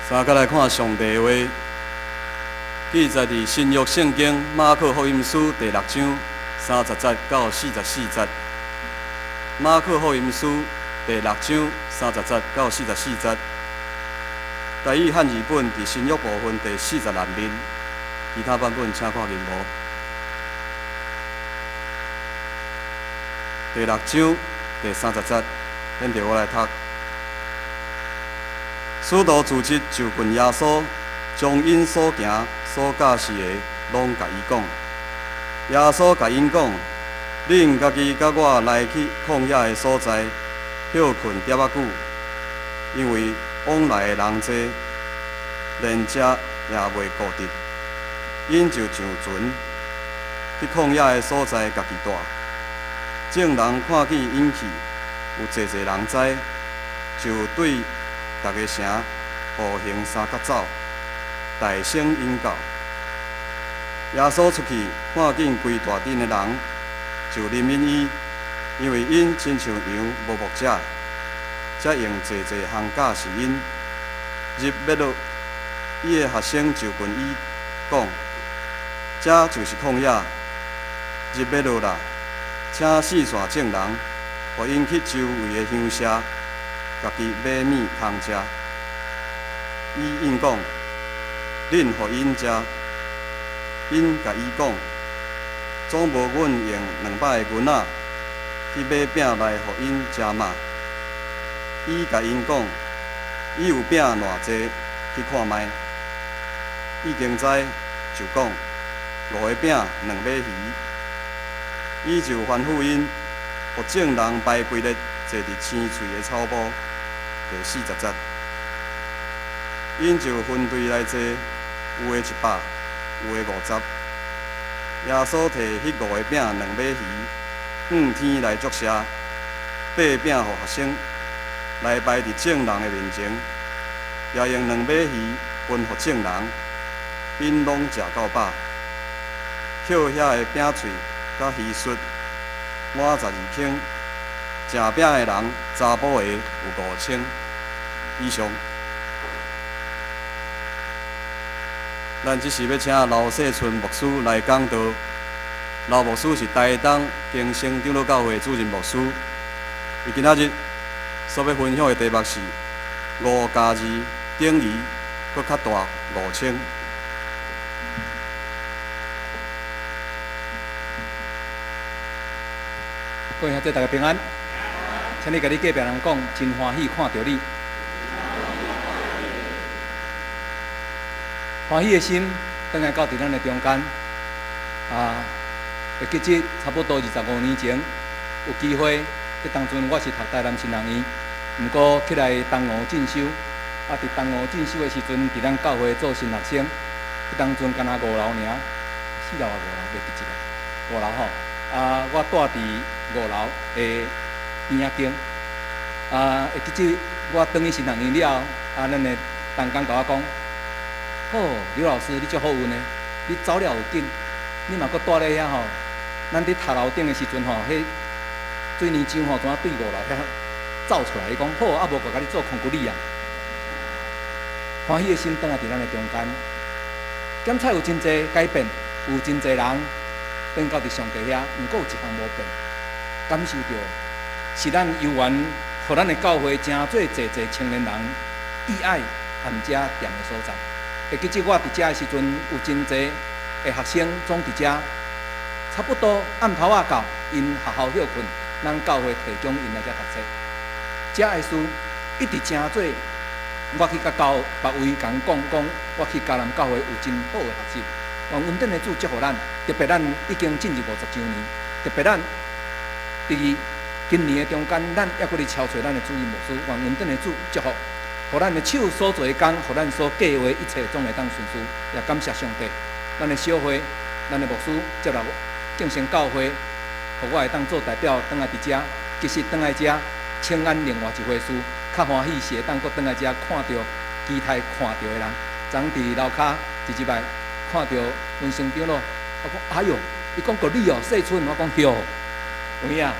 三佮來看上帝話，記載佇新約聖經馬可福音書第六章30節到44節。馬可福音書第六章三十節到四十四節。台語漢字本佇新約部分第46面，其他版本請看銀幕。第六章第三十節，現在我來讀。使徒自直就近耶穌，將𪜶所行所教示的，攏共伊講。耶穌共𪜶講：恁家己佮我來去曠野的所在，歇睏點仔久，因為往來的人濟，連食也袂顧得。𪜶就上船，去曠野的所在家己蹛。眾人看見𪜶去，有濟濟人知，就對逐个城步行三角走，大聲引教。耶穌出去，看見規大陣的人，就憐憫伊，因為𪜶親像羊無牧者，才用濟濟項教示𪜶。日欲落，伊的學生就近伊講：這就是曠野，日欲落啦，請四散眾人，予𪜶去周圍的鄉社，家己買物通食。伊應講：恁予𪜶食。𪜶共伊講：總無阮用200個銀仔去買餅來予𪜶食嗎？伊共𪜶講：伊有餅偌濟，去看覓。已經知，就講：五個餅，兩尾魚。伊就吩咐𪜶，予眾人排規列坐佇青翠的草埔。第40節，𪜶就分隊來坐，有的100，有的50。耶穌提彼五個餅、兩尾魚，向天來祝謝，擘餅予學生，來擺佇眾人的面前，也用兩尾魚分予眾人，𪜶攏食夠飽。抾遐的餅碎佮魚屑，滿12坑。食餅的人，查埔的有5000以上。咱這時欲請劉世春牧師來講道。劉牧師是台東更生長老教會主任牧師。伊今仔日所欲分享的題目是五加二等於閣較大5000。各位兄弟，大家平安。請你共你隔壁人講，真歡喜看著你。歡喜的心，轉來到佇咱的中間。啊，會記得差不多25年前，有機會，彼當陣我是讀台南神學院，毋過起來東吳進修。啊，佇東吳進修的時陣，佇咱教會做新學生。彼當陣敢若五樓爾，四樓抑五樓，袂記得啦。五樓吼。啊，我蹛佇五樓的邊仔間。啊，會記得我轉去神學院了後，啊，咱的同工共我講：好，劉老師，你足好運的，你走了有緊，你嘛閣蹛咧遐吼。咱佇塔樓頂的時陣吼，彼水泥漿吼，怎對五樓遐走出來？伊講好，啊無閣共你做空骨力啊。歡喜的心轉來佇咱的中間，檢測有真濟改變，有真濟人轉到佇上帝遐，毋過有一項無變，感受著是咱猶原，予咱的教會誠做濟濟青年人意愛踮遮踮的所在。會記得我佇遮的時陣，有真濟的學生總佇遮，差不多暗頭仔到，𪜶學校歇睏，咱教會提供𪜶來遮讀冊。遮的事一直誠做，我去佮教別位共講講，我去迦南教會有真好的學習。願恩典的主祝福咱，特別咱已經進入50周年，特別咱佇今年的中間，咱猶閣咧超揣咱的主任牧師，願恩典的主祝福，予咱的手所做的工，予咱所計劃一切總會當順遂。也感謝上帝，咱的小會，咱的牧師接納敬虔教會，予我會當做代表，轉來佇遮。其實轉來遮，請安另外一回事，較歡喜是會當閣轉來遮看著期待看著的人。昨佇樓跤一入來看著阮先長老，我講哎喲，伊講閣你哦，世春，我講對，有影，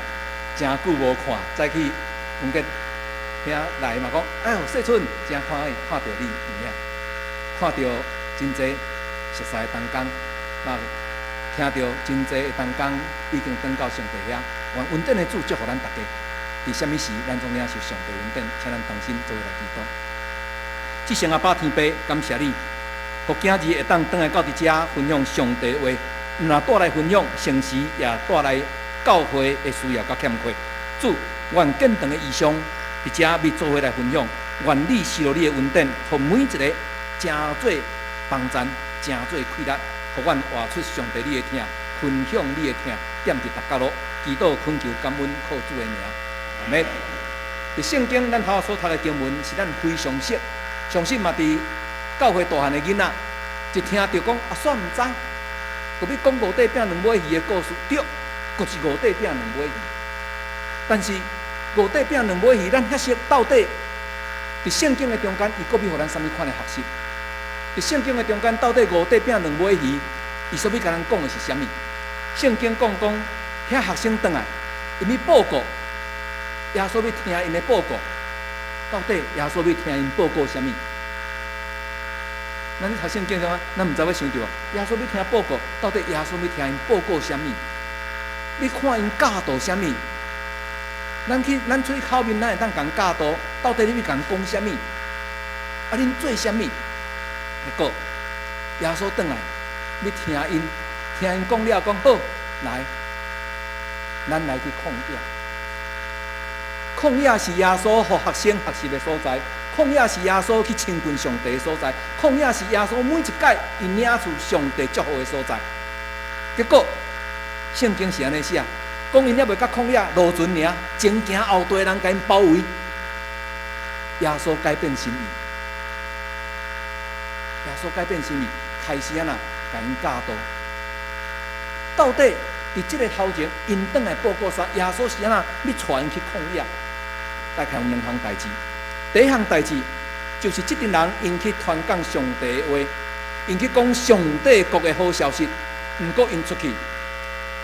誠久無看，早起阮去兄來嘛講，哎喲，世春真歡喜看著你有影，看著真濟熟似的同工，嘛聽著真濟的同工已經轉到上帝遐，願恩典的主祝福咱大家。佇啥物時，咱總領受上帝恩典，請咱同心做伙來祈禱。至聖阿爸天父，感謝你，予今日會當轉來到佇遮分享上帝話，毋但帶來分享，同時也帶來教會的需要佮欠缺。主，願建堂的異象佇遮欲做伙來分享，願你賜落你的恩典，予每一個成做幫贊，成做氣力，予阮活出上帝你的疼，分享你的疼，踮佇逐角落，祈禱懇求感恩，靠主的名。阿們。佇聖經，咱頭所讀的經文是咱非常熟，相信嘛佇教會大漢的囡仔，一聽著講啊，煞毋知，閣欲講五塊餅兩尾魚的故事，對，閣是五塊餅兩尾魚。但是五塊餅兩尾魚，咱遐熟到底佇聖經的中間，伊閣欲予咱啥物款的學習？佇聖經的中間，到底五塊餅兩尾魚，伊所欲共咱講的是啥物？聖經講講，遐學生轉來，𪜶欲報告，耶穌欲聽𪜶的報告，到底耶穌欲聽𪜶報告啥物？咱讀聖經感覺，咱毋知欲想著啊。耶穌欲聽報告，到底耶穌欲聽𪜶報告啥物？欲看𪜶教導啥物？咱去，咱出去口面，咱會當共教導，到底你欲共講啥物？啊，恁做啥物？結果耶穌轉來，欲聽𪜶，聽𪜶講了，講好，來，咱來去曠野。曠野是耶穌予學生學習的所在，曠野是耶穌去親近上帝的所在，曠野是耶穌每一擺伊領受上帝祝福的所在。結果聖經是按呢寫，講𪜶猶未到曠野落船爾，前行後綴人共𪜶包圍，耶穌改變心意，耶穌改變心意，開始按怎共𪜶教導。到底佇這个頭前，𪜶轉來報告啥？耶穌是按怎欲帶𪜶去曠野？大概有兩項代誌。第一項代誌就是這陣人𪜶去傳講上帝的話，𪜶去講上帝國的好消息。毋過𪜶出去，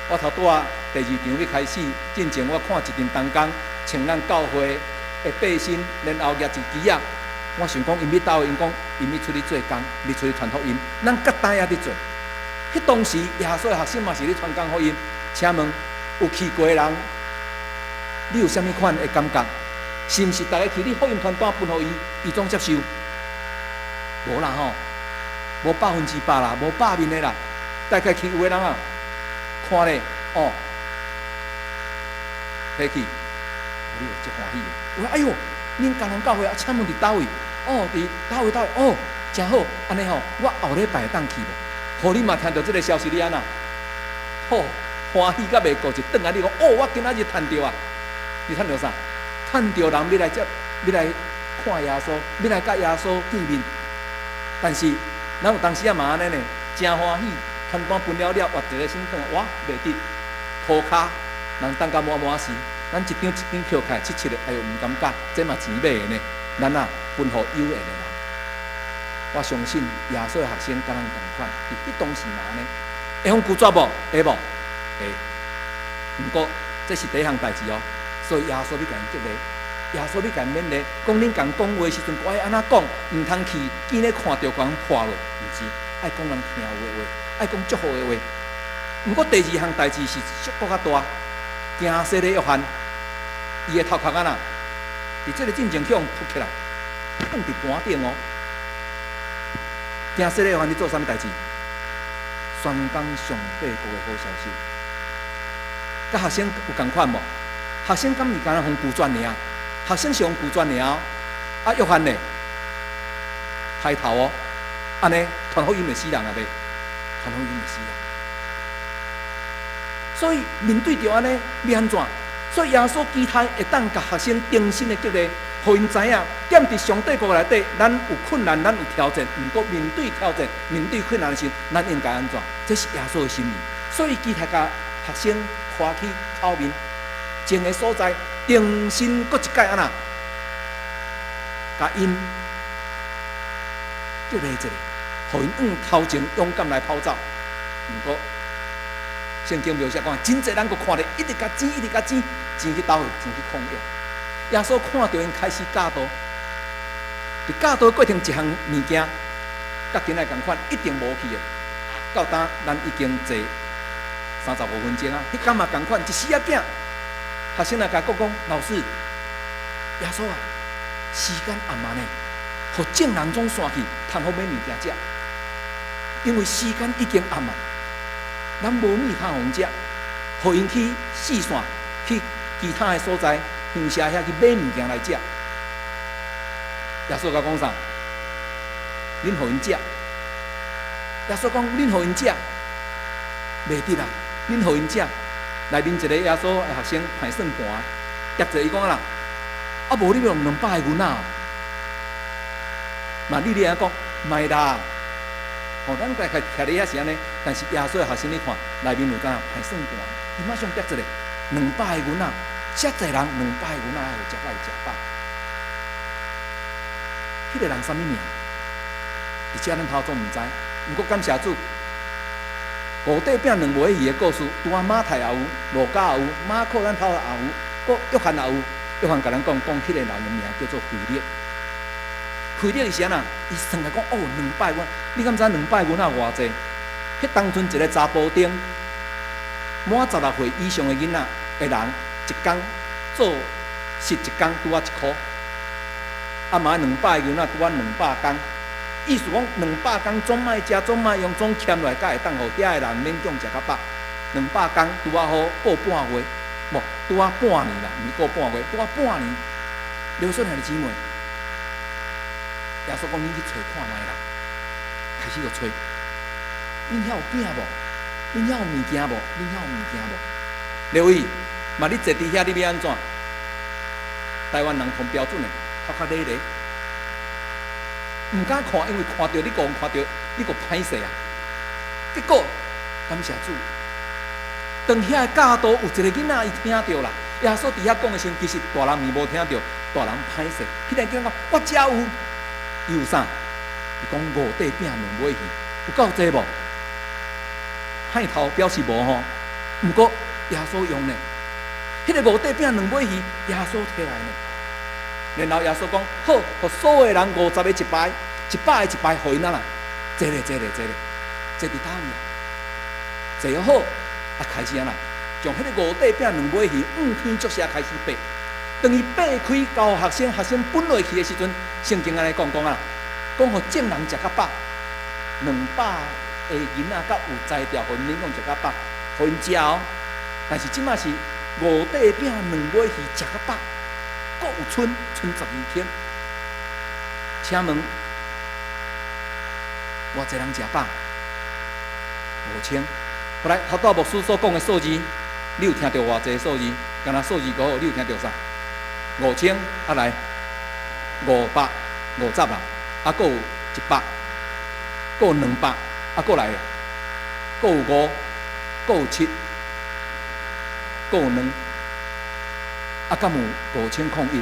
我頭拄仔第二場欲開始進前，我看一陣同工穿咱教會的背心，然後舉一支仔。我想講𪜶欲佗位，𪜶講𪜶欲出去做工，欲出去傳福音。咱各單也佇做。彼當時耶穌的學生嘛是咧傳講福音。請問有去過的人，你有啥物款的感覺？是毋是逐个去你福音傳單分予伊，伊總接受？無啦吼，無100%啦，無百面的啦。大概去有的人啊，看咧，哦，提去，你會足歡喜的。有哎喲，恁江南教會啊，請問佇佗位？哦，佇佗位佗位？哦，誠好，按呢吼，我後禮拜會當去無？予你嘛聽著這个消息，你按怎？吼，歡喜甲袂過，就轉來你講，哦，我今仔日趁著啊！你趁著啥？趁著人欲來接，欲來看耶穌，欲來佮耶穌見面。但是，咱有當時仔嘛按呢呢，誠歡喜，傳單分了了，活一个心轉，哇，袂得，塗跤人等甲滿滿時，咱一張一張票開，七七的，哎喲，毋感覺，這嘛錢買的呢。咱啊，分予有緣的人。我相信耶穌的學生佮咱仝款，佇彼當時嘛按呢，會予拒絕無？會無？會。毋過這是第一項代誌哦，所以耶穌欲共𪜶激勵，耶穌欲共𪜶勉勵，講恁共講話時陣，愛按怎講，毋通去見咧看著共人破落，毋是，愛講人聽有的話，愛講祝福的話。毋過第二項代誌是縮閣較大，驚洗禮約翰，伊的頭殼按怎？佇這个進前去予噗起來，放佇盤頂哦。驚洗禮約翰咧做啥物代誌？宣講上帝國的好消息。佮學生有仝款無？學生敢是敢若予拒絕爾？學生是予拒絕爾，啊，約翰呢？抬頭哦，按呢傳福音會死人啊袂？傳福音會死人。所以面對著按呢，欲按怎？所以耶穌期待會當共學生重新的激勵，予𪜶知影，踮佇上帝國內底，咱有困難，咱有挑戰。毋過面對挑戰、面對困難的時陣，咱應該按怎？這是耶穌的心意。所以期待共學生帶去口面，靜的所在，重新閣一擺按怎？共𪜶激勵一下，予𪜶往頭前勇敢來跑走。毋過聖經描寫講，真濟人閣看咧，一直共爭，一直共爭，爭去佗位？爭去曠野。耶穌看著𪜶開始教導，佇教導過程一項物件，佮今仔仝款一定無去的。到今咱已經坐35分鐘啊，彼工嘛仝款，一死仔囝，學生來共講講，老師，耶穌啊，時間暗啊呢，予眾人總散去，通好買物件食，因為時間已經暗啊，咱無物通予𪜶食，予𪜶去四散，去其他的所在，鄉下遐去買物件來食。耶穌共講啥？恁予𪜶食。耶穌講：恁予𪜶食，袂得啦！恁予𪜶食。內面一個耶穌的學生歹算盤，夾者伊講啦，啊無你欲用200個銀仔？嘛你你安講，莫啦！吼，咱家徛佇遐是按呢，但是耶穌的學生你看，內面有敢歹算盤，伊馬上夾一個兩百個銀仔，遮濟人兩百個銀仔會食會食飽。彼個人啥物名？佇遮咱頭總毋知，毋過感謝主，五塊餅兩尾魚的故事，拄仔馬太也有，路加也有，馬可咱頭也有，閣約翰也有。約翰共咱講，講彼個人的名叫做腓力。腓力是按怎？伊算來講，哦，兩百銀，你敢知兩百銀仔偌濟？彼當陣一個查埔丁，滿16歲以上的囡仔的人，一工做實一工拄仔1箍。啊嘛，兩百個囡仔拄仔200工，意思講兩百工總愛食，總愛用，總儉來，才會當予遐个人勉強食較飽。兩百工拄仔好過半月，無拄仔半年啦，毋是過半月，拄仔半年。劉順兄弟姊妹，耶穌講恁去揣看覓啦，開始就揣。恁遐有餅無？恁遐有物件無？恁遐有物件無？劉偉，嘛你坐佇遐，你欲按怎？台灣人同標準的。較較禮禮，毋敢看，因為看著你講看著你閣歹勢啊。結果感謝主，當遐個教導有一個囡仔伊聽著啦，耶穌佇遐講的時陣，其實大人伊無聽著，大人歹勢。彼個囡仔講，我遮有，伊有啥？伊講五塊餅兩尾魚，有夠濟無？歹頭表示無吼，毋過耶穌用呢，彼個五塊餅兩尾魚，耶穌提來呢。然後耶穌講：好，予所有人50個一排，100個一排，予𪜶啊啦，坐咧坐咧坐咧，坐佇佗位啊？坐好，啊開始按怎，將彼個五塊餅兩尾魚，向天祝謝開始擘。當伊擘開交予學生，學生分落去的時陣，聖經按呢講講啊，講予眾人食較飽，200個囡仔較有才調，予𪜶勉強食較飽，予𪜶食哦。但是這馬是五塊餅兩尾魚食較飽。閣有賰，賰12升。請問，偌濟人食飽？5000。後來頭拄牧師所講的數字，你有聽著偌濟數字？敢若數字閣好，你有聽著啥？五千啊來，550啦，啊閣有100，閣有200，啊閣來，閣有五，閣有七，閣有兩。啊，敢有5001？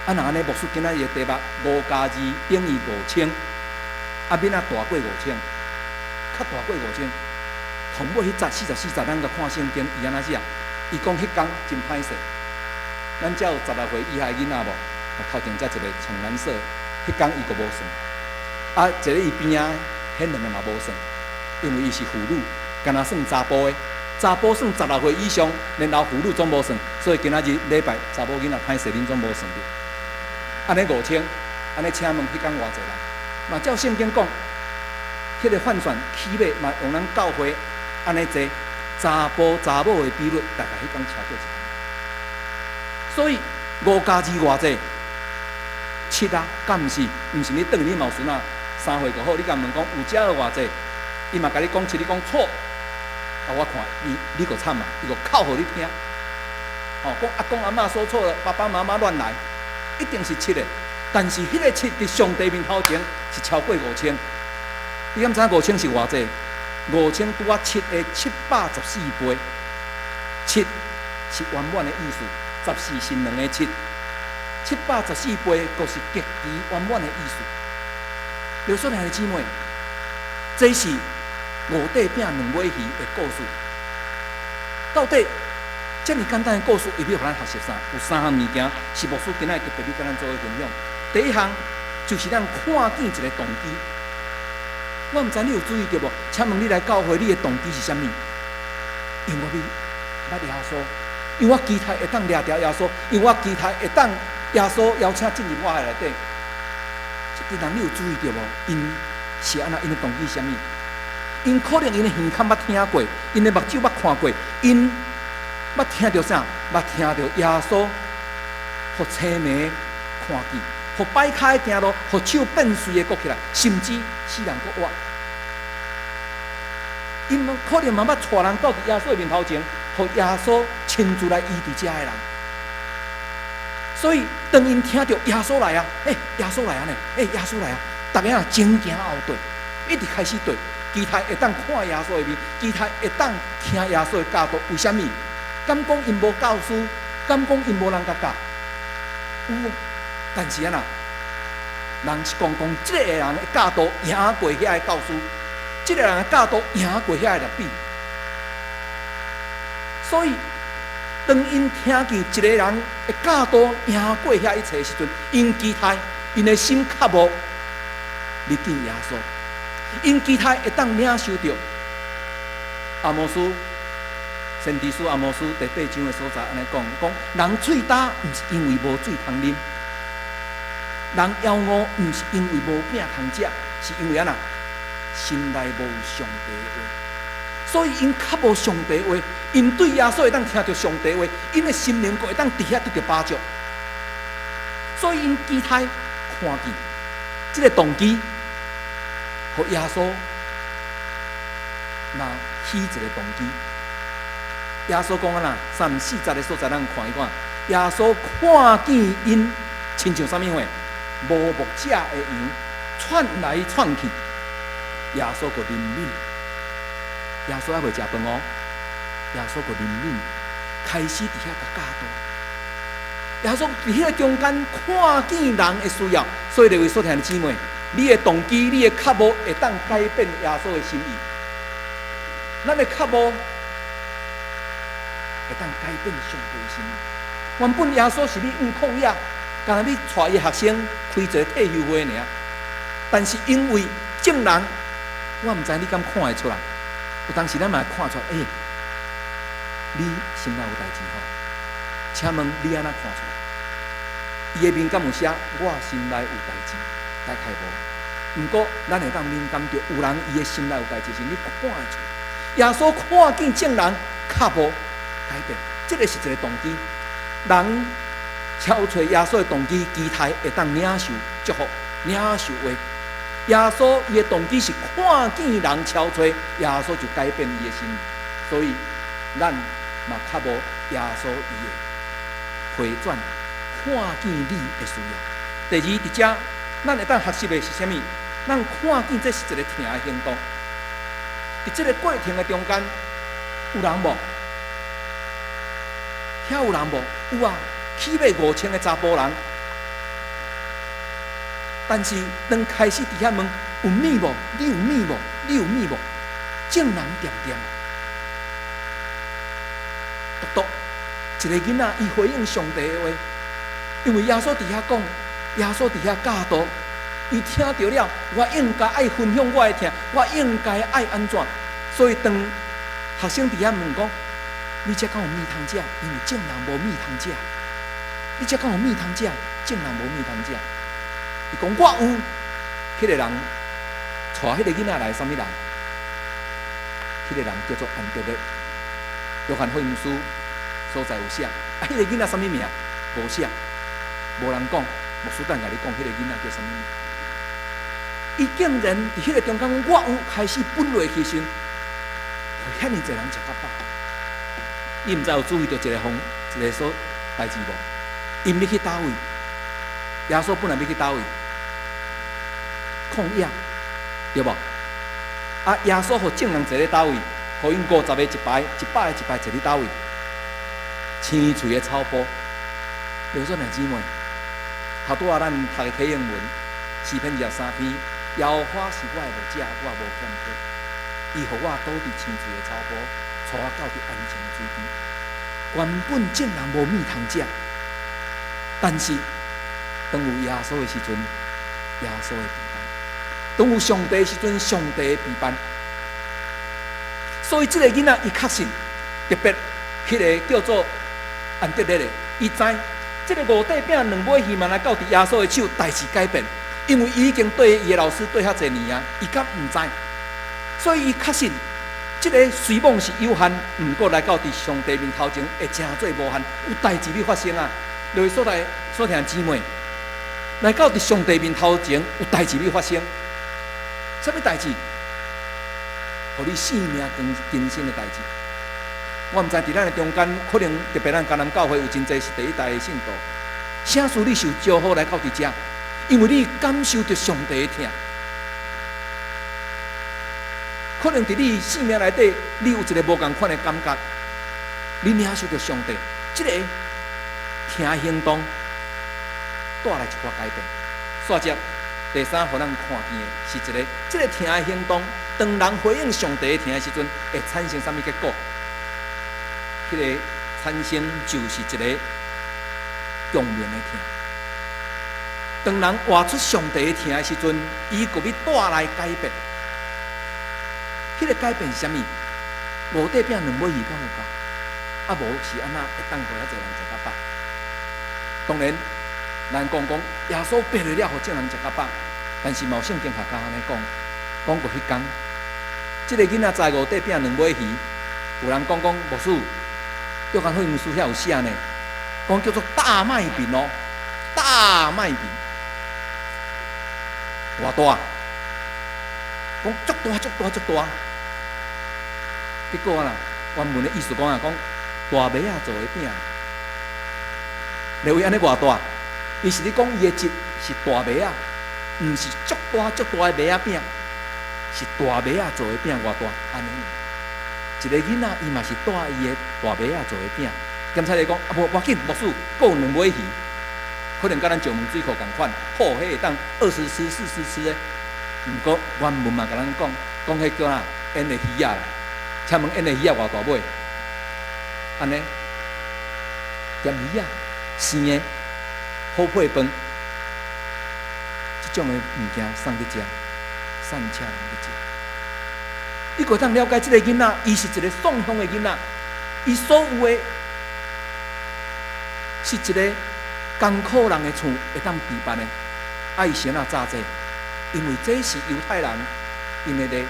啊，若按呢，牧師今仔日的題目5加2等於5000，啊，欲按怎大過五千？較大過五千。頭尾彼節44節，咱共看聖經，伊按怎寫？伊講彼工真歹勢，咱遮有16歲以下的囡仔無？頭前遮一個穿藍色，彼工伊閣無算。啊，一个伊邊仔，彼兩个嘛無算，因為伊是婦女，敢若算查埔的。查埔算16歲以上，然後婦女總無算，所以今仔日禮拜查某囡仔歹勢，恁總無算著。按呢五千，按呢請問彼工偌濟人？嘛照聖經講，彼個換算起碼嘛用咱教會按呢濟，查埔查某的比率大概彼工超過一半。所以5加2偌濟？七啊，敢毋是？毋是你轉去你嘛有孫仔3歲就好，你共問講有遮偌濟？伊嘛共你講七，你講錯。啊！我看你，你閣慘啊！伊閣哭予你聽。哦，講阿公阿嬤說錯了，爸爸媽媽亂來，一定是七的。但是彼個七佇上帝面頭前是超過五千。你敢知影五千是偌濟？五千拄仔七的714倍。七是圓滿的意思，十四是兩個七，714倍，閣是極其圓滿的意思。劉叔兄弟姊妹，這是五塊餅兩尾魚的故事。到底這遮爾簡單的故事，伊欲予咱學習啥？有三項物件是牧師今仔日特別欲佮咱做伙分享。第一項就是咱看見一个動機。我毋知你有注意著無？請問你來教會，你的動機是啥物？因為我欲捌耶穌，因為我期待會當掠著耶穌，因為我期待會當耶穌邀請進入我的內底。這個人你有注意著無？𪜶是按怎？𪜶的動機是啥物？𪜶可能𪜶的耳孔捌聽過，𪜶的目睭捌看過，𪜶捌聽著啥？捌聽著耶穌予青盲看見，予跛跤的行路，予手變碎的閣起來，甚至死人閣活。𪜶可能嘛捌帶人到佇耶穌的面頭前，予耶穌親自來醫治遮的人。所以當𪜶聽著耶穌來啊，欸，耶穌來啊呢，欸，耶穌來啊，逐家啊前行後綴，一直開始綴，期待會當看耶穌的面，期待會當聽耶穌的教導。為啥物？敢講𪜶無教師？敢講𪜶無人共教？有，但是按怎？人是講講，這個人的教導贏過遐个教師，這個人的教導贏過遐个拉比。所以，當𪜶聽見一個人的教導贏過遐一切的時陣，𪜶期待𪜶的心渴慕來見耶穌，𪜶期待會當領受著阿摩司先知書阿摩司第八章的所在，按呢講，講人喙焦，毋是因為無水通啉；人枵餓，毋是因為無餅通食，是因為按怎？心內無上帝的話。所以𪜶較無上帝話，𪜶對耶穌會當聽著上帝話，𪜶的心靈閣會當佇遐得著飽足。所以𪜶期待看見這个動機，予耶穌嘛起一个動機。耶穌講按怎？三四節的所在，咱看一看。耶穌看見𪜶親像啥物貨？無牧者的羊，竄來竄去。耶穌閣憐憫，耶穌猶未食飯哦。耶穌閣憐憫，開始佇遐共教導。耶穌佇彼个中間看見人的需要，所以各位所聽的姊妹，你的動機、你的渴慕會當改變耶穌的心意。咱的渴慕會當改變上帝的心意。原本耶穌是欲往曠野，干焦欲帶伊學生開一个退休會爾。但是因為眾人，我毋知你敢看會出來。有當時咱嘛會看出來，欸，你心內有代誌吼？請問你按怎看出來？伊的面敢有寫我心內有代誌？大概無。毋過咱會當敏感著有人伊的心內有代誌時，你看會出來。耶穌看見眾人腳步改變，這个是一个動機。人敲揣耶穌的動機，期待會當領受祝福、領受話。耶穌伊的動機是看見人敲揣，耶穌就改變伊的心。所以咱嘛較無耶穌伊的回轉，看見你的需要。第二，佇遮咱會當學習的是啥物？咱看見這是一个疼的行動。佇這个過程的中間，有人無？遐有人無？有啊，起碼5000个查埔人。但是當開始佇遐問有物無？你有物無？你有物無？眾人恬恬，獨獨一个囡仔，伊回應上帝的話，因為耶穌佇遐講，耶穌佇遐教導，伊聽著了，我應該愛分享我的疼，我應該愛按怎？所以當學生佇遐問講，你遮敢有物通食？因為眾人無物通食。你遮敢有物通食？眾人無物通食。伊講我有，彼个人帶彼个囡仔來，啥物人？彼个人叫做安德烈。約翰福音書所在有寫，啊，彼个囡仔啥物名？無寫，無人講。牧師等共你講，彼个囡仔叫啥物名？伊竟然佇彼个中間，我有開始分落去時，予遐爾濟人食較飽。你毋知有注意著一个方一个所代誌無？𪜶欲去佗位？耶穌本來欲去佗位？曠野，對無？啊，耶穌予眾人坐咧佗位？予𪜶50个一排，100个一排坐咧佗位？青翠的草埔。劉說兄姊妹，頭拄仔咱讀的啟應文，詩篇23篇，耶和華是我的牧者，我無欠缺。伊予我倒佇青翠的草埔，帶我到佇安靜的水邊。原本眾人無物通食，但是當有耶穌的時陣，耶穌會備辦；當有上帝的時陣，上帝會備辦。所以這个囡仔伊確信，特別彼个叫做安德烈的，伊知這个五塊餅兩尾魚，嘛來到佇耶穌的手，代誌改變，因為伊已經綴伊的老師綴遐濟年啊，伊敢毋知，所以伊確信，這个雖罔是有限，毋過來到佇上帝面頭前會成做無限，有代誌欲發生啊！各位所在所聽姊妹，來到佇上帝面頭前有代誌欲發生，啥物代誌？予你生命更更新的代誌。我毋知佇咱的中間，可能特別咱迦南教會有真濟是第一代的信徒，啥事你受招呼來到佇遮，因為你感受著上帝的疼。可能佇你生命內底，你有一个無仝款的感覺，你領受著上帝，這个疼行動帶來一寡改變。煞接第三，予咱看見的是一个，這个疼行動，當人回應上帝的疼的時陣，會產生啥物結果？彼个產生就是一个共鳴的疼。當人活出上帝的疼的時陣，伊就欲帶來改變。彼个改變是啥物？五塊餅兩尾魚敢有夠？啊無是按怎會當予遐濟人食較飽？當然，咱講講耶穌擘落了，予眾人食較飽。但是嘛有聖經學家按呢講，講過彼工，這个囡仔知五塊餅兩尾魚，有人講講牧師，約翰福音書遐有寫呢，講叫做大麥餅哦，大麥餅，偌大？講足大足大足大。結果啦，原文的意思講啊，講大麥仔做的餅，你會按呢偌大？伊是咧講伊的質是大麥仔，毋是足大足大的麥仔餅，是大麥仔做的餅偌大？按呢。一个囡仔伊嘛是帶伊的大麥仔做的餅，檢查來講啊，無無要緊，牧師，閣有兩尾魚，可能佮咱石門水庫仝款，好，彼會當20吃40吃的。毋過原文嘛共咱講，講彼叫啥？醃的魚仔啦。請問醃的魚仔偌大尾？按呢？鹹魚仔，生的，好配飯，這種的物件送佇遮，散赤人佇食。你會當了解這个囡仔，伊是一个喪鄉的囡仔，伊所有的是一个艱苦人的厝會當備辦的。啊，伊是按怎炸這？因為這是猶太人𪜶的禮，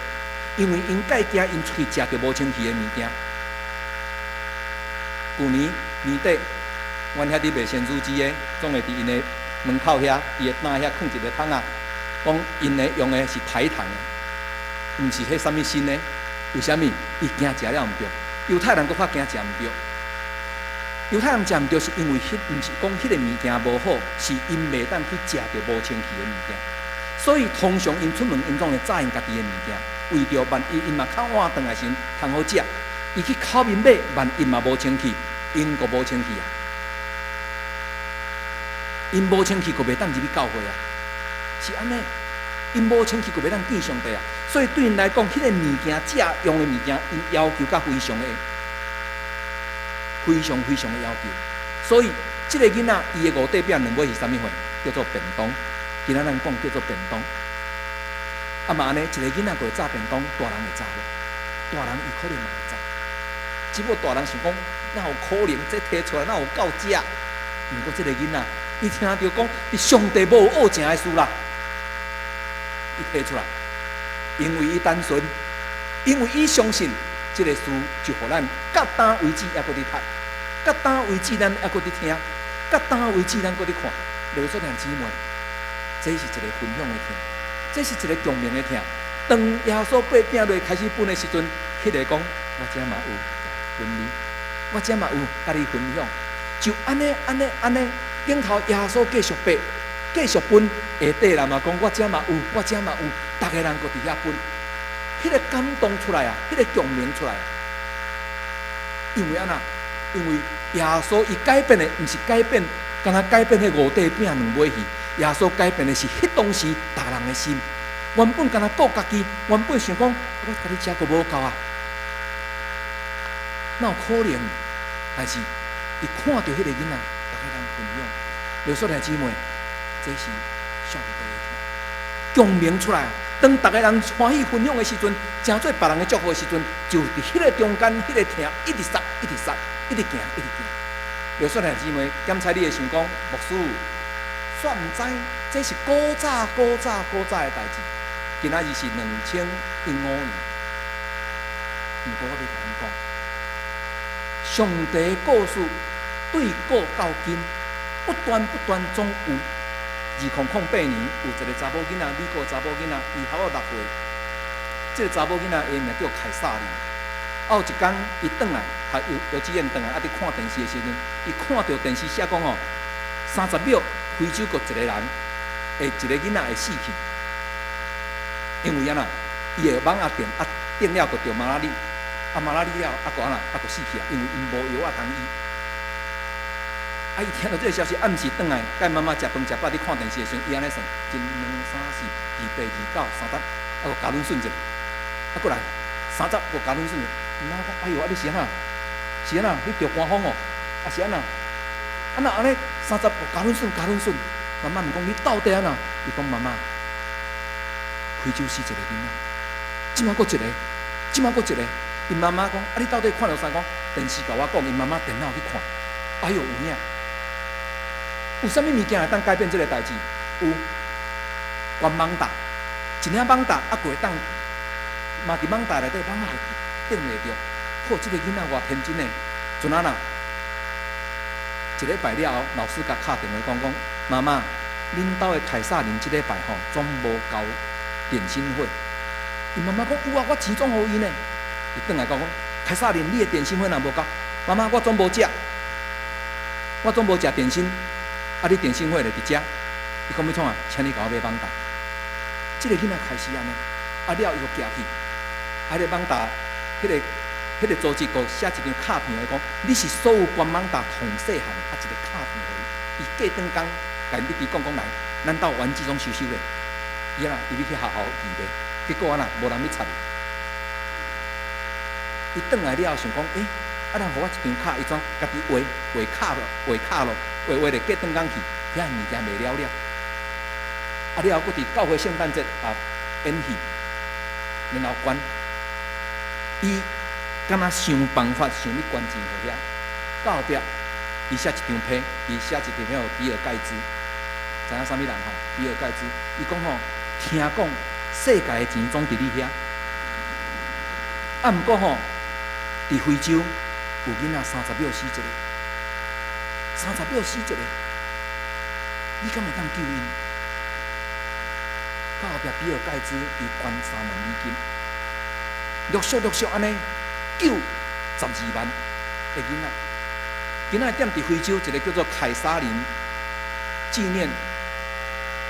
因為𪜶介驚𪜶出去食著無清氣的物件。舊年年底，阮遐佇賣鮮乳雞的，總會佇𪜶的門口遐，伊的擔遐囥一个桶仔，講𪜶的用的是台糖的，毋是彼啥物新的。為啥物？伊驚食了毋著。猶太人閣較驚食毋著。猶太人食毋著，是因為彼毋是講彼个物件無好，是𪜶袂當去食著無清氣的物件。所以通常𪜶出門，𪜶總會紮𪜶家己的物件，為著萬一𪜶嘛較晚轉來時陣通好食。伊去口面買，萬一嘛無清氣，𪜶閣無清氣啊！𪜶無清氣，閣袂當入去教會啊！是按呢，𪜶無清氣，閣袂當見上帝啊！所以對𪜶來講，彼个物件食用的物件，𪜶要求較非常的、非常非常的要求。所以，這个囡仔伊的五塊餅兩尾是啥物貨？叫做便當。今仔咱講叫做便當。啊嘛按呢，一个囡仔閣會紮便當，大人會紮無？大人伊可能嘛會紮。只不過大人想講，哪有可能這提出來哪有夠食？毋過這个囡仔，伊聽著講，上帝無惡食的事啦，伊提出來，因為伊單純，因為伊相信這个事就予咱到今為止猶閣佇讀，到今為止咱猶閣佇聽，到今為止咱閣佇看。各位所聽姊妹，這是一个分享的疼，這是一个共鳴的疼。當耶穌擘餅落開始分的時陣，彼个講我遮嘛有分你，我遮嘛有共你分享，就按呢按呢按呢，頂頭耶穌繼續擘，繼續分，下底人嘛講我遮嘛有，我遮嘛有，逐个人閣佇遐分，彼个感動出來啊，彼个共鳴出來。因為按怎？因為耶穌伊改變的毋是改變，干焦改變彼五塊餅兩尾魚，耶穌改變的是彼當時逐个人的心。原本干焦顧家己，原本想講我家己食閣無夠啊，哪有可能？但是伊看著彼個囡仔，逐个人分享，劉少兄姊妹，這是上帝的共鳴出來。當逐个人歡喜分享的時陣，成做別人的祝福的時陣，就佇彼個中間，彼個疼一直殺，一直殺，一直行，一直行。劉少兄姊妹，檢查你會想講，牧師，煞毋知，這是古早、古早、古早的代誌。今仔日是2015年，毋過我欲共你講，上帝的故事對古到今，不斷不斷總有。2008年有一個查某囡仔，美國查某囡仔，伊還有6歲。這個查某囡仔伊名叫凱撒琳。啊，有一工伊轉來，讀幼稚園轉來，啊，佇看電視的時陣，伊看著電視寫講吼，30秒非洲閣一個人，會一個囡仔會死去。因為按怎？伊的蠓仔叮啊，叮了閣著馬拉里，啊馬拉里了啊閣按怎？啊閣死去啊！因為𪜶無藥仔通醫。啊！伊聽著這个消息，暗時轉來，佮媽媽食飯食飽，佇看電視的時陣，伊按呢算：一、兩、三、四、二、八、二、九、三十，啊，閣共阮算一下，啊，閣來三十，閣共阮算一下。𪜶媽講：哎喲，啊你是按怎？是按怎？你著寒風哦？啊是按怎？啊若按呢三十，閣共阮算，共阮算。媽媽問講：你到底按怎？伊講：媽媽，非洲死一個囡仔，這馬閣一個，這馬閣一個。𪜶媽媽講：啊你到底看著啥？講電視共我講，𪜶媽媽電腦去看。哎喲，有影！有啥物物件會當改變這个代誌？有，懸蠓罩，一領蠓罩啊，閣會當嘛佇蠓罩內底，蠓仔就叮袂著。好，這个囡仔偌天真的，陣仔啦，一禮拜了後，老師共敲電話講講，媽媽，恁兜的凱撒琳這禮拜吼總無交點心費。𪜶媽媽講有啊，我錢總予伊呢。伊轉來講講，凱撒琳，你的點心費若無交？媽媽，我總無食，我總無食點心。啊！你點心費咧佇遮，伊講欲創啊？請你共我買蠓罩。這个囡仔開始按呢，啊了伊就寄去，啊彼个蠓罩，彼个組織閣寫一張卡片來講，你是所有懸蠓罩頭細漢，啊一个卡片予伊，伊過轉工，共𪜶弟弟講講來，咱兜玩具攏收收咧。伊啊，伊欲去學校預備，結果按怎，無人欲插伊。伊轉來了後想講，欸，啊人予我一張卡，伊怎家己畫畫卡咯，畫卡咯。畫畫咧過轉工去，遐物件賣了了。啊了後，閣佇教會聖誕節啊演戲，然後捐。伊敢若想辦法想欲捐錢予遐。到後壁，伊寫一張批，伊寫一張批予比爾蓋茨，知影啥物人吼？比爾蓋茨，伊講吼，聽講世界的錢總佇你遐。啊，毋過吼，佇非洲有囡仔三十秒死一个。三十秒死一個，你敢會當救𪜶？到後壁比爾蓋茨伊捐3萬美金，陸續陸續按呢救12萬的囡仔。今仔踮佇非洲一個叫做凱撒琳紀念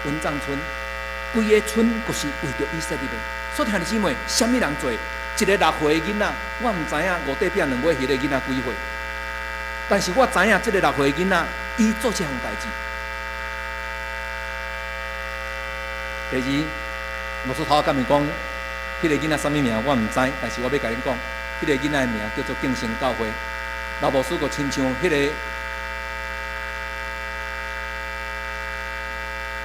蚊帳村，規個村就是為著伊設立的。所以兄弟姊妹，啥物人做？一个6歲的囡仔，我毋知影五塊餅兩尾魚的囡仔幾歲。但是我知影這个6歲囡仔，伊做這項代誌。第二，牧師頭仔甲伊講，彼个囡仔啥物名我毋知，但是我欲共恁講，彼个囡仔的名叫做敬誠教會。老牧師閣親像彼个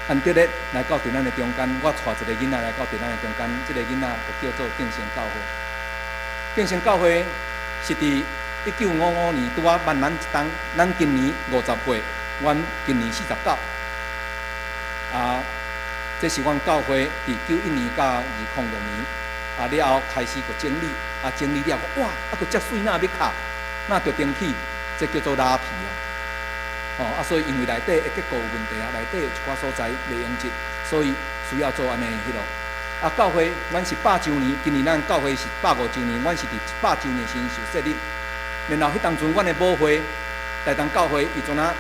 安德烈來到佇咱的中間，我帶一個囡仔來到佇咱的中間，這个囡仔就叫做敬誠教會。敬誠教會是佇1955年拄仔萬咱一冬，咱今年50歲，阮今年49。啊，這是阮教會佇91年到2006年，啊了後開始閣整理，啊整理了，哇，啊閣遮媠若欲敲，若著登起，這叫做拉皮啊。哦，啊所以因為內底的結構有問題啊，內底有一寡所在袂用得，所以需要做按呢彼落。啊，教會阮是百週年，今年咱教會是150週年，阮是佇100週年時陣受設立。然後彼當陣，阮的母會台東教會，伊陣仔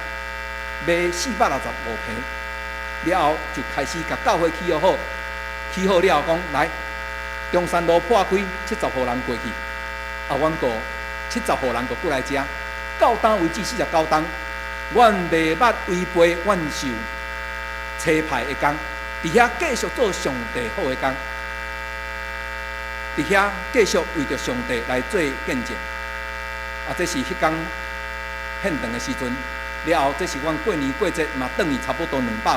買465坪，了後就開始共教會起好，起好了後講來中山路破開70戶人過去，啊，阮閣70戶人閣過來遮，到今為止49冬，阮袂捌違背阮受差派的工，佇遐繼續做上帝好的工，佇遐繼續為著上帝來做見證。啊，這是彼工現場的時陣了後，這是阮過年過節嘛，轉去差不多250個。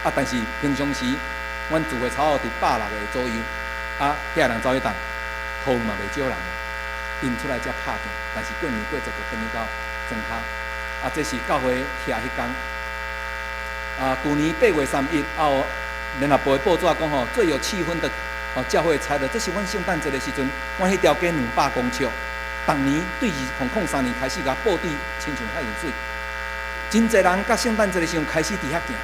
啊，但是平常時，阮聚會差不多佇160個左右。啊，遐人走去等，桃園嘛袂少人，𪜶出來才拍拼。但是過年過節就轉去到莊跤。啊，這是教會徛彼工。啊，舊年8月31，啊有聯合報的報紙講吼，最有氣氛的哦教會拆了。這是阮聖誕節的時陣，阮彼條街200公尺，逐年對2003年開始共布置，親像遐爾媠。真濟人佮聖誕節的時陣開始佇遐行。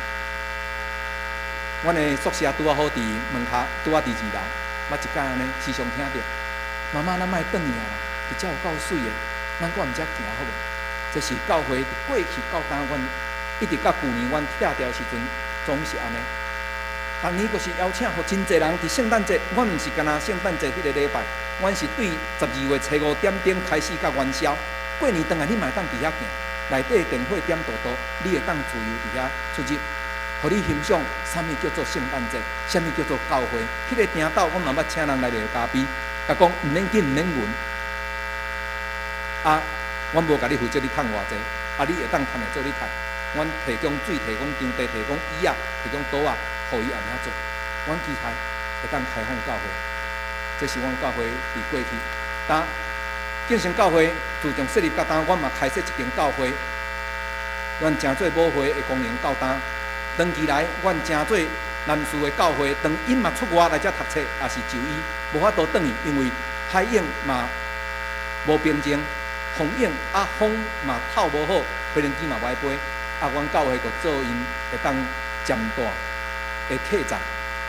阮的宿舍拄仔好佇門跤，拄仔佇二樓，捌一擺按呢，時常聽著媽媽，咱莫轉去啊啦，佇遮有夠媠的，咱閣毋遮行好無？這是教會過去到今，阮一直到舊年阮拆掉時陣，總是按呢。逐年就是邀請，予真濟人佇聖誕節，阮毋是干焦聖誕節彼個禮拜，阮是對12月初五點鐘開始到元宵。過年轉來，你嘛會當佇遐行，內底電火點多多，你會當自由佇遐出入，予你欣賞啥物叫做聖誕節，啥物叫做教會。彼個埕斗，阮嘛捌請人來賣咖啡，共講毋免緊，毋免銀。啊，阮無共你負責你趁偌濟，啊，你會當趁的做你趁。阮提供水，提供場地，提供椅仔，提供桌仔，予伊按呢做。阮期待會當開放教會，這是阮教會佇過去。但建成教會自從設立到今，阮嘛開設一間教會，阮成做母會的功能到今。長期來，阮成做南勢的教會，當𪜶嘛出外來遮讀冊，也是就醫，無法度轉去，因為海湧嘛無平靜，風湧啊風嘛透無好，飛行機嘛無愛飛。啊，阮教會就做𪜶會當暫蹛的客棧，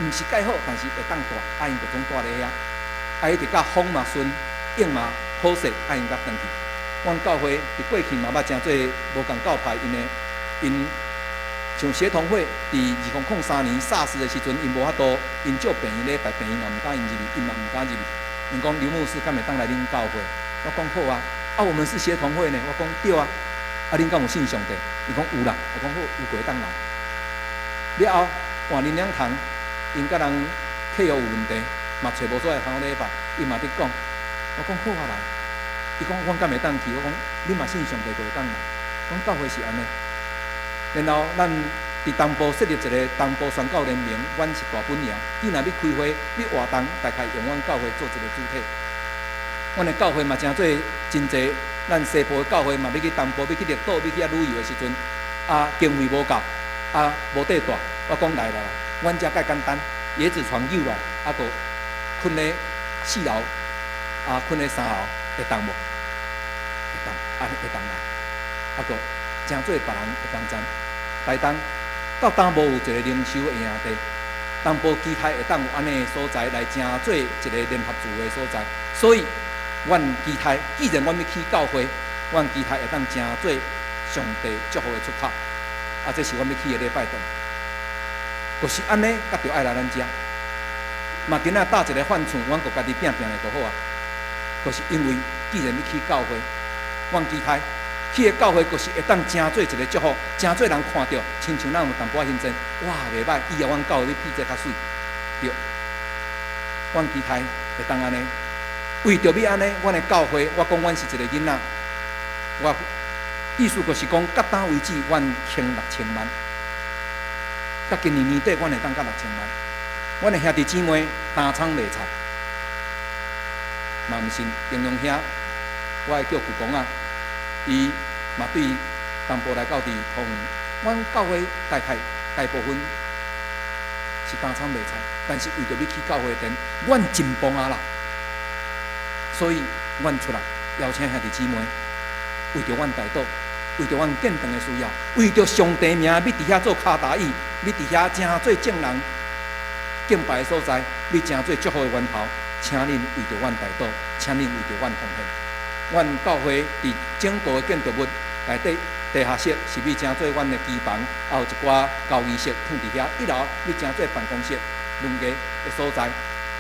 毋是蓋好，但是會當蹛，啊𪜶就總蹛咧遐。啊，一直到風嘛順，湧嘛好勢，啊𪜶才轉去。阮教會佇過去嘛捌成做無仝教派，𪜶的𪜶像協同會佇2003年 SARS 的時陣，𪜶無法度，𪜶借病院禮拜，病院嘛毋敢𪜶入去，𪜶嘛毋敢入去。𪜶講劉牧師敢會當來恁教會？我講好啊，啊我們是協同會呢，我講對啊。啊，恁敢有信上帝？伊講有啦，我講好，有會當來。了後換林良堂，𪜶佮人契約有問題，嘛揣無所在通禮拜，伊嘛佇講，我講好啊來。伊講阮敢會當去？我講你嘛信上帝就會當來。阮教會是按呢。然後咱佇東部設立一個東部宣教聯盟，阮是大本營。你若欲開會、欲活動，大概用阮教會做一個主體。阮的教會嘛，成做真濟。咱西部的教會嘛，欲去東部，欲去綠島，欲去遐旅遊的時陣，啊，經費無夠，啊，無地蹛。我講來來來，阮遮較簡單，椰子床扭來，啊，閣睏咧四樓，啊，睏咧三樓，會當無？會當，啊，會當來，啊，閣成做別人的幫贊。台東到今無有一個靈修的營地，東部期待會當有按呢的所在來成做一個聯合聚會的所在，所以。阮期待，既然阮欲起教會，阮期待會當成做上帝祝福的出口。啊，這是阮欲起的禮拜堂。就是按呢，才著愛來咱遮。嘛，今仔搭一个飯厝，阮閣家己拚拚咧就好啊。就是因為既然欲起教會，阮期待起的教會，就是會當成做一個祝福，成做人看著，親像咱有淡薄仔興真，哇，袂䆀，以後阮教會欲比這較媠。對，阮期待會當按呢。為著欲按呢，阮的教會，我講阮是一個囡仔，我意思就是講，到今為止，阮捐六千萬，到今年年底，阮會當到六千萬。阮的兄弟姊妹擔倉賣菜，嘛毋是形容兄，我會叫舅公啊，伊嘛對東部來到佇桃園，阮教會大概大部分是擔倉賣菜，但是為著欲起教會殿，阮真幫啊啦。所以，阮出來邀請兄弟姊妹，為著阮代禱，為著阮建堂的需要，為著上帝名，欲佇遐做跤踏椅，欲佇遐成做眾人敬拜的所在，欲成做祝福的源頭，請恁為著阮代禱，請恁為著阮奉獻。阮教會佇整個的建築物內底，地下室是欲成做阮的機房，還有一寡交易室囥佇遐。一樓欲成做辦公室、文藝的所在，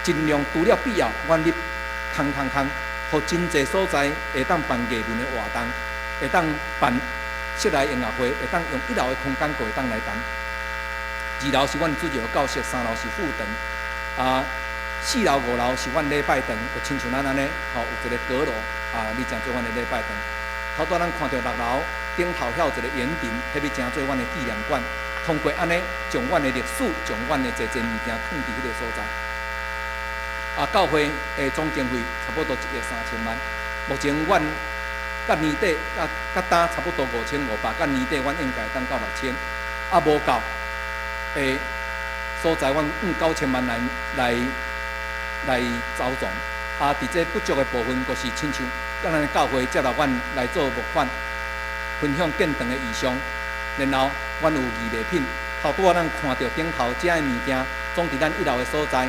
盡量除了必要，阮咧空空空，予真濟所在會當辦藝文的活動，會當辦室內音樂會，會當用一樓的空間，閣會當來談。二樓是阮主日學教室，三樓是副堂，啊，四樓五樓是阮禮拜堂，就親像咱按呢，吼，有一個閣樓，啊，欲成做阮的禮拜堂。頭拄咱看著六樓頂頭遐有一個園林，彼欲成做阮的紀念館。通過按呢，將阮的歷史，將阮的濟濟物件囥佇彼个所在。啊，教會的總經費差不多1億3千萬。目前阮佮年底佮佮今差不多5500，佮年底阮應該會當到6000。啊，無夠的所在，阮用9000萬來籌措。啊，佇這不足的部分，閣是親像佮咱的教會接納阮來做募款，分享建堂的異象。然後，阮有藝術品，頭拄仔咱看著頂頭遮的物件，總佇咱一樓的所在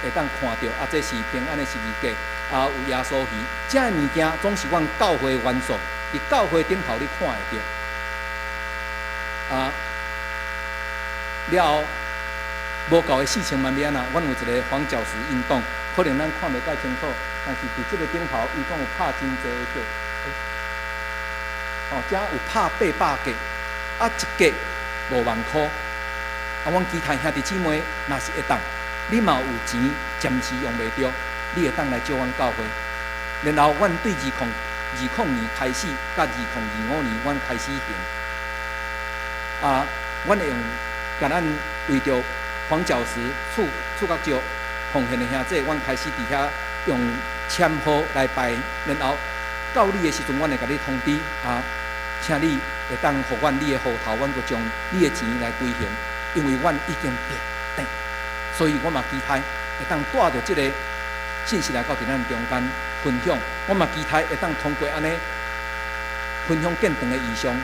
會當看著。啊，這是平安的十字架，啊，有耶穌魚，遮的物件總是阮教會元素，佇教會頂頭你看會著。啊，了後無夠的4000萬欲按怎？阮有一个黃角石運動，可能咱看袂介清楚，但是佇這个頂頭，伊講有拍真濟個，哦，遮有拍800個，啊，一格5萬箍。啊，阮其他兄弟姊妹若是會當，你嘛有錢暫時用袂著，你會當來借阮教會。然後，阮對2020年開始，佮2025年，阮開始行。啊，阮會用共咱為著黃角石厝角石奉獻的兄弟，阮開始佇遐用簽號來排，然後到你的時陣，阮會共你通知啊，請你會當予阮你的戶頭，阮閣將你的錢來歸還，因為阮已經變定，所以我嘛期待會當帶著這个信息來到佇咱中間分享，我嘛期待會當通過按呢分享建堂的異象，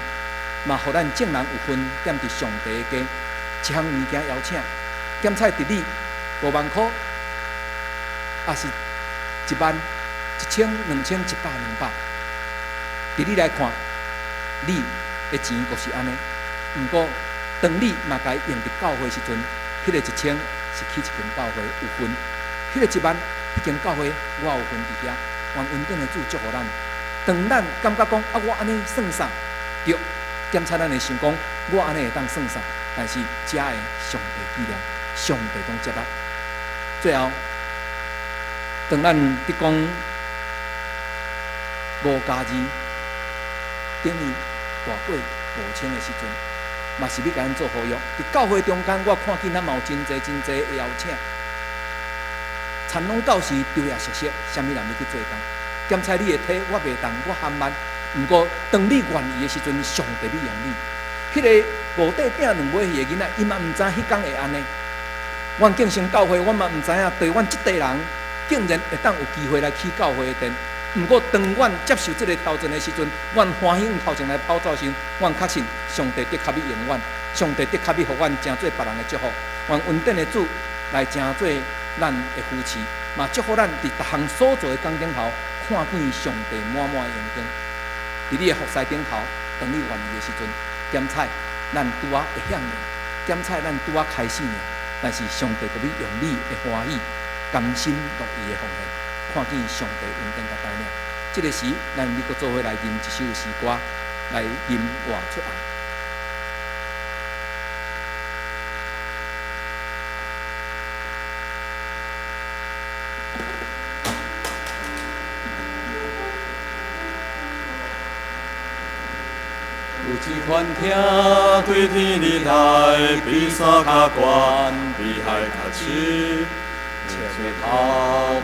嘛予咱眾人有份踮佇上帝的家，一項物件邀請，檢採佇你5萬箍，抑是1萬、1000、2000、100、200，佇你來看，你的錢就是按呢。毋過，當你嘛共用佇教會時陣，彼个1000是去一間教會有份，彼个1萬，彼間教會我有份佇遐，願恩典的主祝福咱。當咱感覺講啊，我按呢算啥？對，檢採咱會想講，我按呢會當算啥？但是遮的上帝紀念，上帝攏接納。最後，當咱佇講5加2等於大過5000的時陣，嘛是欲共咱做呼籲。佇教會中間，我看見咱嘛有真濟真濟的邀請，田攏到時昼夜熟悉，啥物人欲去做工。檢採你的體，我袂動，我含慢。毋過，當你願意的時陣，上帝欲用你。彼个五塊餅兩尾魚的囡仔，伊嘛毋知彼工會按呢。阮敬誠教會，阮嘛毋知影，對阮這塊人，竟然會當有機會來起教會的殿。毋過，當阮接受這个挑戰的時陣，阮歡喜向頭前來跑走時，阮確信上帝的確欲用阮，上帝的確欲予阮成做別人的祝福。願恩典的主來成做咱的扶持，嘛祝福咱佇逐項所做的工頂頭，看見上帝滿滿的榮光。佇你的服侍頂頭，當你願意的時陣，檢採咱拄仔會曉爾，檢採咱拄仔開始爾，但是上帝閣欲用你的歡喜、甘心樂意的奉獻，看見上帝恩典佮帶領。這个時，咱欲閣做伙來吟一首詩歌，來吟活出愛。有一款疼對天而來，比山較懸，比海較深。切回頭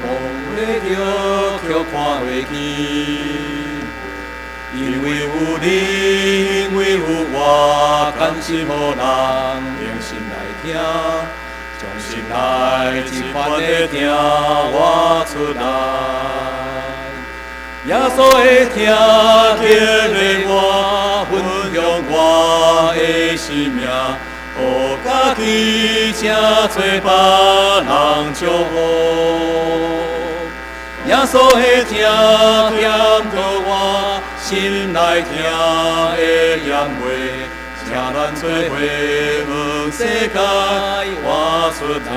望袂著，卻看袂見。因為有你，因為有我，甘心予人用心來聽，將心內這款的疼活出來。耶穌的疼激勵我，分享我的生命，予家己成做別人祝福。耶穌的疼惦著我，心內疼會咽袂，請咱做伙向世界活出疼。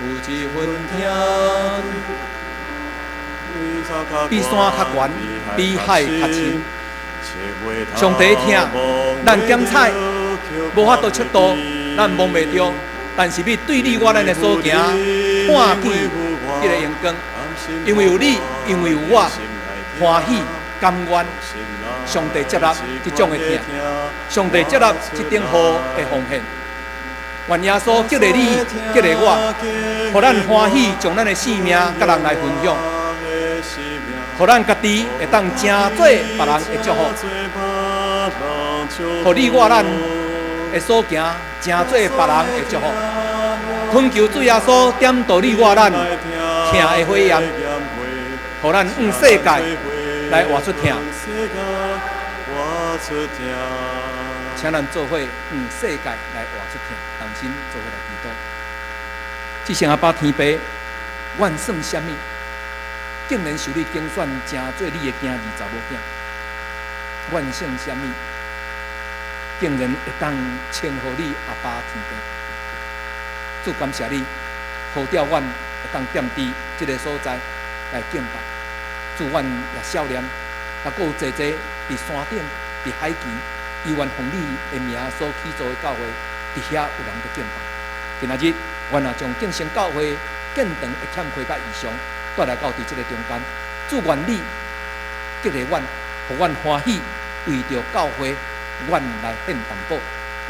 有一份疼。比山較懸，比海較深。上帝疼，咱檢採無法度測度，咱摸袂著，但是欲對你我咱的所行，看見彼个榮光。因為有你，因為有我，歡喜甘願，上帝接納這種的疼，上帝接納這頂好的奉獻。願耶穌激勵你，激勵我，予咱歡喜將咱的性命佮人來分享，予咱家己會當成做別人的祝福，予你我咱的所行成做別人的祝福。懇求主耶穌點著你我咱疼的火焰，予咱向世界來活出疼。請咱做伙向世界來活出疼，同心做伙來祈禱。至聖阿爸天父，阮算啥物？竟然受你揀選，成做你的囝兒查某囝。阮算啥物？竟然會當稱呼你阿爸天父。主感謝你，呼召阮會當踮佇這个所在來敬拜。主，阮也少年，也閣有濟濟佇山頂、佇海墘，猶原奉你的名所起造的教會，佇遐有人佇敬拜。今仔日，阮也將敬虔教會建堂的欠缺佮異常帶來到佇這个中間。主，願你激勵阮，予阮歡喜，為著教會，阮來獻擔保。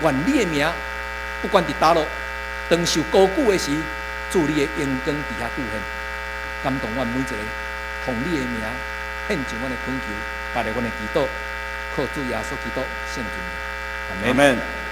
願你的名，不管佇佗落，當受高舉的時，主你的榮光佇遐出現，感動阮每一个，奉你的名獻上阮的懇求，帶來阮的祈禱，靠主耶穌基督聖尊。阿門。阿門。